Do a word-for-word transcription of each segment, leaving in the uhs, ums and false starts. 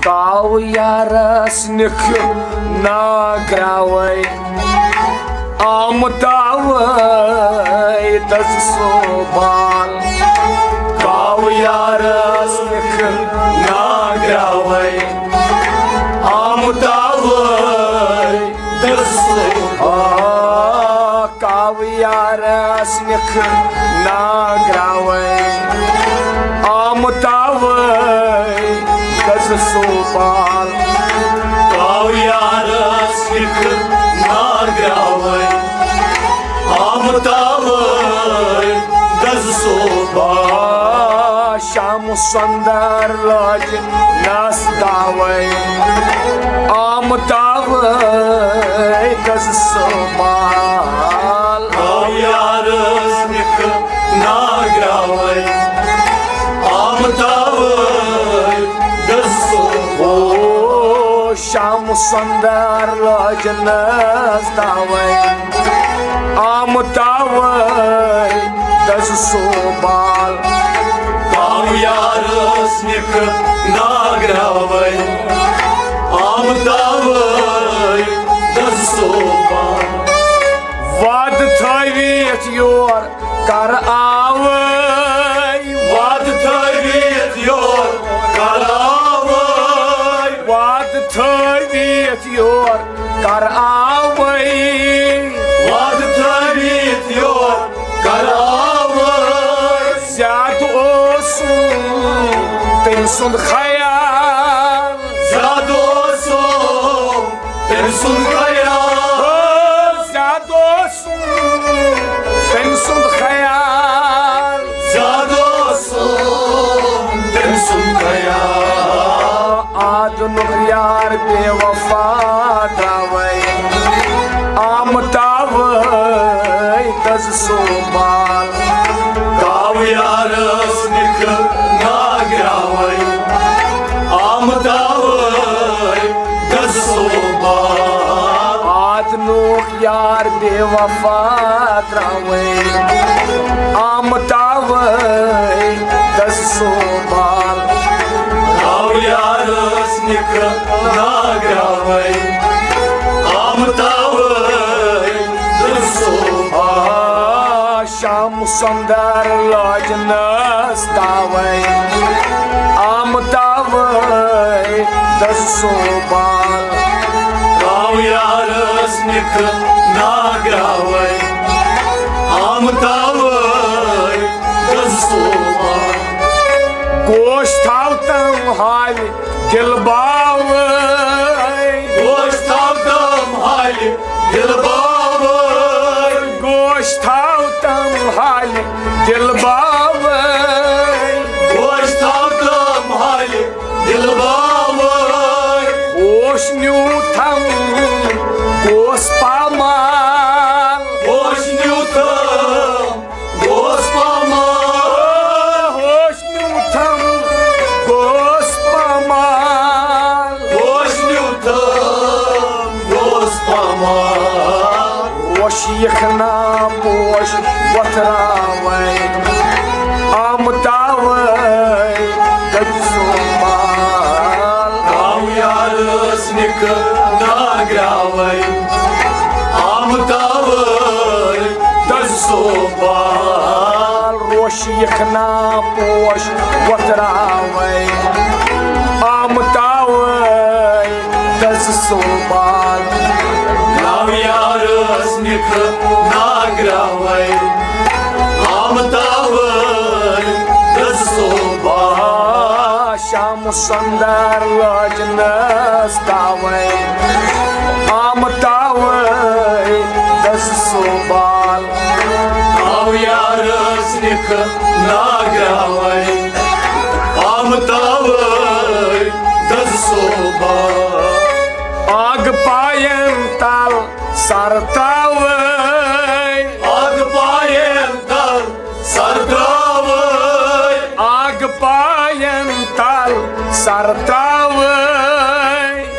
کاو یارس نِکھ ناگراوے، آمتاوے دز صوبال۔ کاو یارس نِکھ ناگراوے، آمتاوے دز صوبال۔ کاو یارس نِکھ ناگراوے، آمتاوے دز صوبال۔ کاو یارس نِکھ ناگراوے، آمتاوے دز صوبال۔ شام سندر لج نس داوے، آمتاوے دز صوبال۔ آو یارس نِکھ ناگراوے، آمتاوے دز صوبال۔ او شام سندر لج نس داوے، آمتاوے دز صوبال۔ کاو یارس نِکھ ناگراوے، آمتاوے دز صوبال۔ وعدٕ تھٲوِتھ یور کر آوے۔ وعدٕ تھٲوِتھ یور کر آوے۔ وعدٕ تھٲوِتھ یور کر آوے۔ وعدٕ تھٲوِتھ یور کر آوے۔ زیادٕ اوسُم تٔمۍ سُنٛد خیال۔ زیادٕ اوسُم تٔمۍ سُنٛد خیال۔ او زیادٕ اوسُم تٔمۍ سُنٛد خیال۔ زیادٕ اوسُم تٔمۍ سُنٛد خیال۔ آدنُک یار بے وفا داوے، آمتاوے دز صوبال۔ کاو یارس نِکھ ناگراوے، آمتاوے دز صوبال۔ آدنُک یار بے وفا تراوے، آمتاوے دز صوبال۔ کاو یارس نِکھ ناگراوے، آمتاوے دز صوبال۔ شام سندر لج نس داوے، آمتاوے دز صوبال۔ کاو یارس نِکھ ناگراوے، آمتاوے دز صوبال۔ گوش تھاو تم حالہِ دل باوے۔ گوش تھاو تم حالہِ دل باوے۔ گوش تھاو تم حالہِ دل باوے۔ گوش تھاو تم حالہِ دل باوے۔ گوش نیوٗتھم گوس پامال۔ گوش نیوٗتھم گوس پامال۔ ہوش نیوٗتھم گوس پامال۔ ہوش نیوٗتھم گوس پامال۔ ہوش یخنا پوش وتھراوے، آمتاوے گج سومال۔ کاو یارس نِکھ ناگراوے، آمتاوے دز صوبال۔ روش یخنا پوش وتھراوے، آمتاوے دز صوبال۔ کاو یارس نِکھ ناگراوے، آمتاوے دز صوبال۔ شام سندر لج نس تاوے، آمتاوے دز صوبال۔ آو یارس نِکھ ناگراوے، آمتاوے دز صوبال۔ آگ پاین تل سر تاوے۔ آگ پاین تل سر تراوے۔ آگ پاین تل سر تراوے۔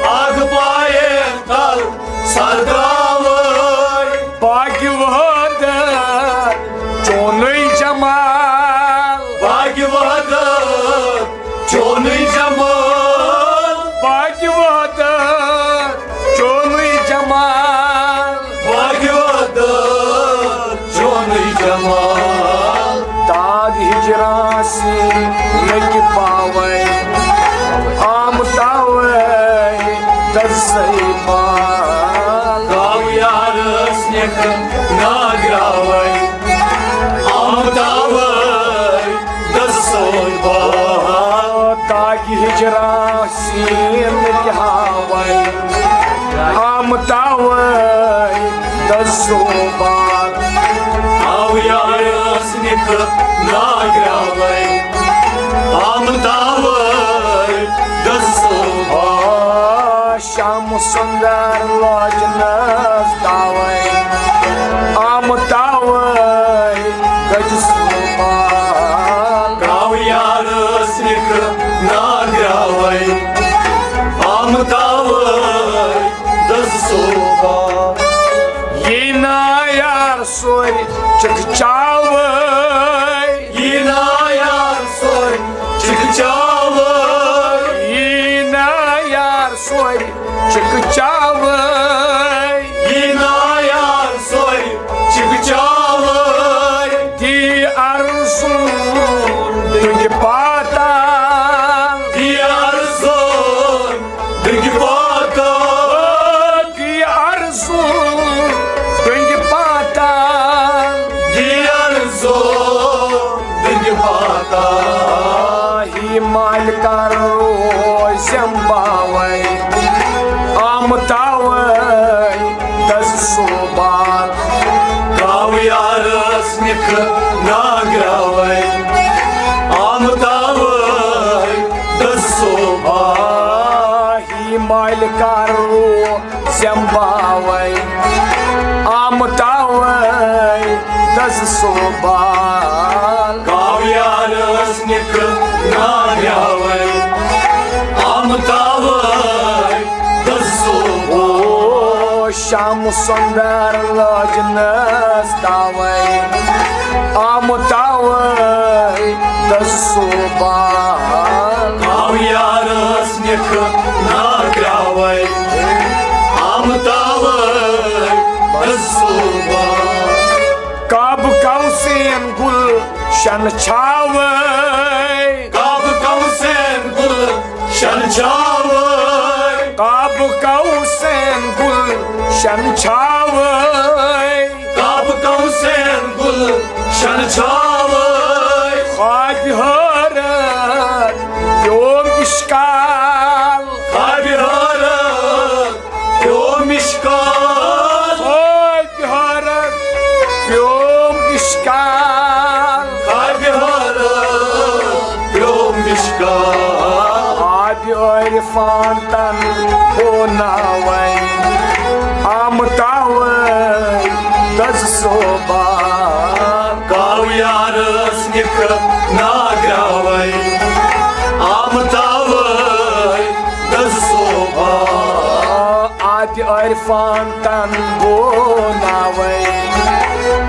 آگ پاین تل سر تراوے۔ باقی وحدت چونُے جمال۔ باقی وحدت چونُے جمال۔ سیبان۔ گاو یارس نِکھ ناگراوے، آمتاوے دز سوبان۔ تاکہ ہجران سین تہِ ہاوے، آمتاوے دز سوبان۔ گاو یارس نِکھ ناگراوے، آمتاوے دز سوبان۔ شام سندر لاجنس داوے، آمتاوے گج سوبان۔ گاو یارس نِکھ ناگراوے، آمتاوے دز سوبان۔ یی نا یار سورِ چکچاوے۔ یی نا یار سورِ چکچاوے۔ یی نا یار سورِ چکچاوے۔ یی نا یار سورِ چکچاوے۔ دی ارزُن دنگہِ پاتان۔ دی ارزُن دنگہِ پاتان۔ دی ارزُن دنگہِ پاتان۔ دی ارزُن دنگہِ پاتان۔ ہی مالکار روزم باوے، آمتاوے دز سوبان۔ گاو یارس نِکھ ناگراوے، آمتاوے دز سوبان۔ ہی مالکار روزم باوے، آمتاوے دز سوبان۔ گاو یارس نِکھ ناگراوے، آمتاوے دز سوبان۔ او شام سندر لاجنس داوے، آمتاوے دز سوبان۔ گاو یارس نِکھ ناگراوے، آمتاوے دز سوبان۔ کعب کوثین گلشن چھاوے۔ کعب کوثین گلشن چھاوے۔ کعب کوثین گلشن چھاوے۔ کعب کوثین گلشن چھاوے۔ خوابِ حٲرت پیوم اشکال۔ خوابِ حٲرت پیوم اشکال۔ خوابِ حٲرت پیوم اشکال۔ خوابِ حٲرت پیوم اشکال۔ آبِ عرفان تن بوناوے، آمتاوے دز سوبان۔ گاو یارس نِکھ ناگراوے، آمتاوے دز سوبان۔ آبِ عرفان تن بوناوے،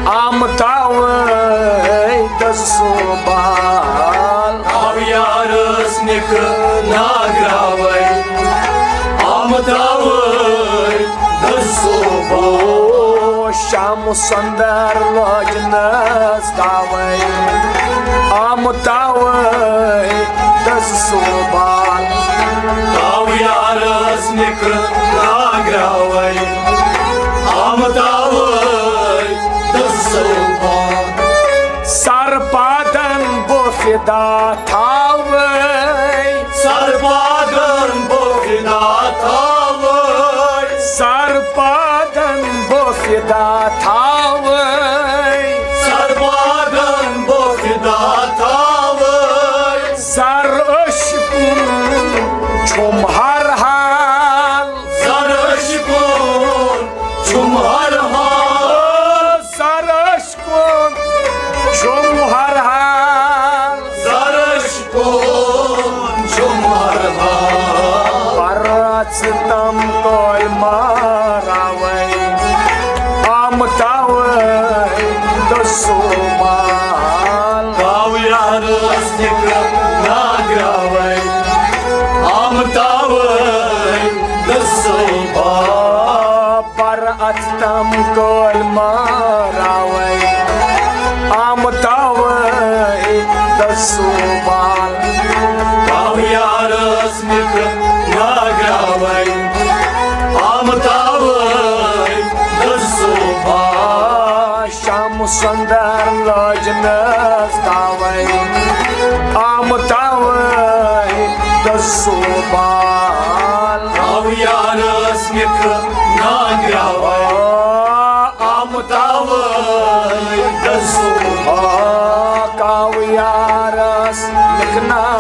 آمتاوے دز سوبان۔ گاو یارس نِکھ ناگراوے، آمتاوے دز سوبان۔ او شام سندر لاجنس داوے، آمتاوے دز سوبان۔ گاو یارس نِکھ ناگراوے، آمتاوے دز سوبان۔ سر پادن بو فدا تھاوے۔ سر پادن بو فدا تھاوے۔ سر پادن بو فدا تھاوے۔ سر پادن بو فدا تھاوے۔ زر عشقن چھُم ہر حال۔ زر عشقن چھُم ہر حال۔ زر عشقن چھُم ہر حال۔ زر عشقن چھُم ہر حال۔ پر اژٕ تم کٲلۍ ماراوے، آمتاوے دز سوبان۔ گاو یارس نِکھ ناگراوے، آمتاوے دز سوبان۔ پر اژٕ تم کٲلۍ ماراوے، آمتاوے دز سوبان۔ گاو یارس نِکھ ناگراوے، سندر لٲجنس داوے، آمہٕ تاوے دٔزو بال۔ او یارس مِکھ ناگراوے، آمہٕ تاوے دٔزو بال۔ کاو یارس مِکھ نا